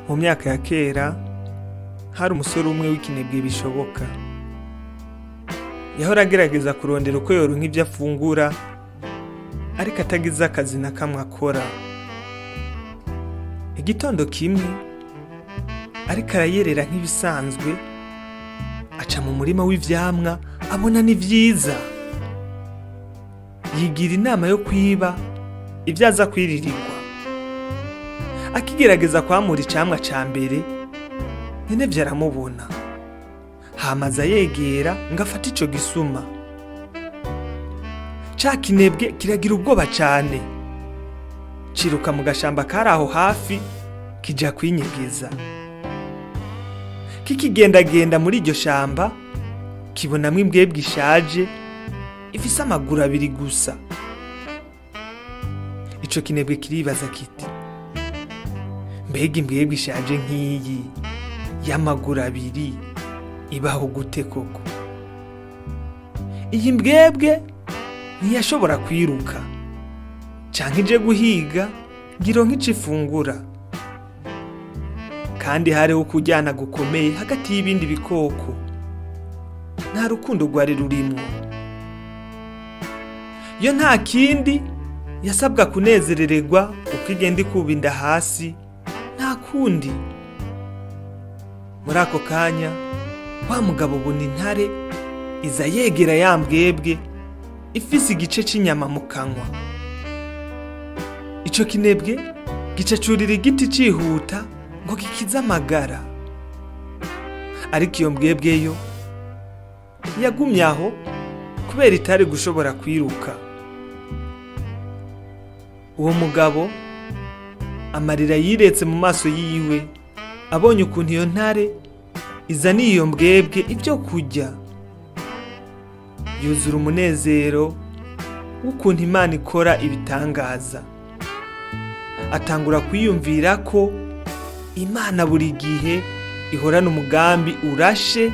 Mu myaka ya kera hari umusore umwe w'ikinebwe bishoboka. Yahora agerageza kurondera uko yoronka ivyo afungura, ariko atagize akazi na kamwe akora. Igitondo kimwe ariko arayerera nk'ibisanzwe, aca mu murima w'ivyamwa abona ni vyiza. Yigira inama yo kwiba ivyo aza kwiririrwa. Akigerageza kwamura icamwa ca mbere, nyenevyo aramubona. Hama aza yegera ngo afate ico gisuma. Ca kinebwe kiragira ubwoba cane. Ciruka mu gashamba kari aho hafi kija kwinyegeza. Kikigendagenda muri iryo shamba, kibonamwo imbwebwe ishaje ifise amaguru abiri gusa. Ico kinebwe kiribaza kiti: mbega imbwebwe ishaje nk'iyi y'amaguru abiri ibaho gute koko? Iyi mbwebwe ntiyashobora kwiruka canke ije guhiga ngo ironke ico ifungura. Kandi hariho ukuryana gukomeye hagati y'ibindi bikoko. Nta rukundo rwari rurimwo. Yo nta kindi yasabwa kunezerererwa uko igenda ikuba inda hasi, nta kundi. Muri ako kanya wa mugabo ubona intare iza yegera ya mbwebwe ifise igice c'inyama mu kanwa. Ico kinebwe gica curira igiti cihuta ngo gikize amagara. Ariko iyo mbwebwe yo yagumye aho kubera itari gushobora kwiruka. Uwo mugabo amarira yiretse mu maso yiwe abonye ukuntu iyo ntare izaniye iyo mbwebwe ibyo kurya. Yuzura umunezero w'ukuntu Imana ikora ibitangaza. Atangura kwiyumvira ko Imana buri gihe ihorana umugambi urashe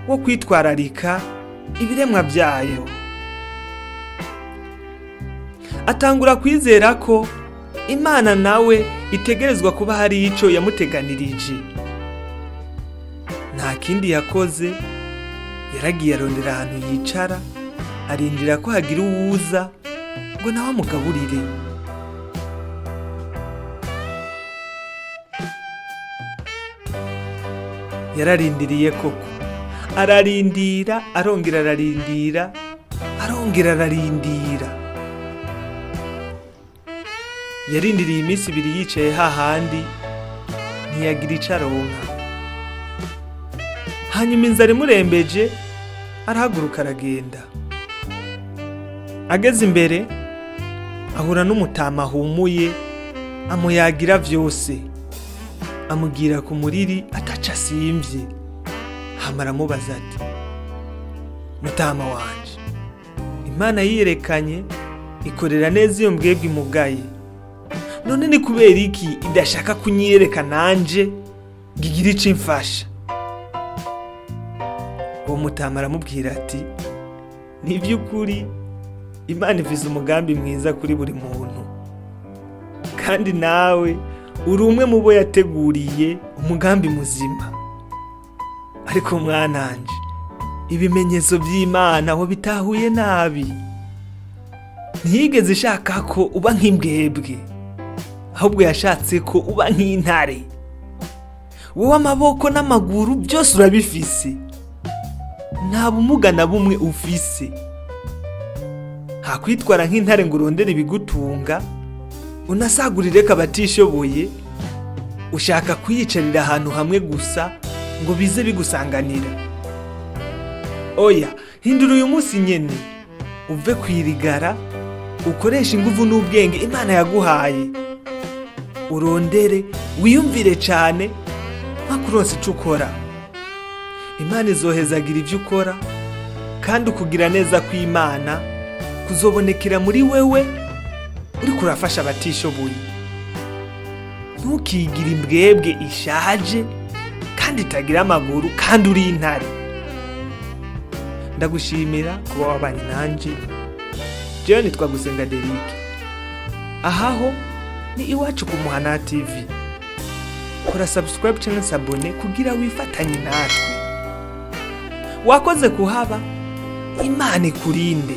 wo kwitwararika ibiremwa byayo. Atangura kwizera ko Imana nawe itegerezwa kuba hari ico yamuteganirije. Nta kindi yakoze, yaragiye arondera ahantu yicara, arindira ko hagira uwuza ngo nawe amugaburire. Yararindiriye koko, ararindira, arongera ararindira, arongera ararindira. Yarindiriye iminsi ibiri yicaye hahandi, ntiyagira ico aronka. Hanyuma inzara imurembeje, arahaguruka aragenda. Ageze imbere, ahura n'umutama ahumuye, amuyagira vyose. Amugira ku muriri ataco asimvye. Hama aramubaza ati: mutama wanje, Imana yiyerekanye ikorera neza iyo mbwebwe imugaye. None ni kubera iki idashaka kunyiyereka nanje ngo igire ico imfasha? Uwo mutama aramubwira ati: ni ivy'ukuri Imana ifise umugambi mwiza kuri buri muntu, kandi nawe uri umwe mu bo yateguriye umugambi muzima. Ariko mwananje, ibimenyetso vy'Imana wabitahuye nabi. Ntiyigeze ishaka ko uba nk'imbwebwe, ahubwo yashatse ko uba nk'intare. Wowe amaboko n'amaguru byose urabifise, nta bumuga na bumwe ufise. Hakwitwara nk'intare ngo urondere ibigutunga, unasagurire ko abatishoboye, ushaka kwiyicarira ahantu hamwe gusa ngo bize bigusanganira. Oya, hindura uyu munsi nyene, uve kwirigara, ukoreshe inguvu n'ubwenge Imana yaguhaye, urondere, wiyumvire cane mpaka uronse ico ukora. Imana izohezagira ivyo ukora, kandi ukugira neza kw'Imana kuzobonekera muri wewe uriko urafasha abatishoboye. Ntukigire imbwebwe ishaje kandi itagira amaguru kandi uri intare. Ndagushimira kuba wabanye nanje. Jewe nitwa Gusenga Derike. Ahaho ni iwacu ku Muhana TV. Kora subscribe cyangwa s'abonner kugira wifatanye natwe. Wakoze kuhaba, Imana ikurinde.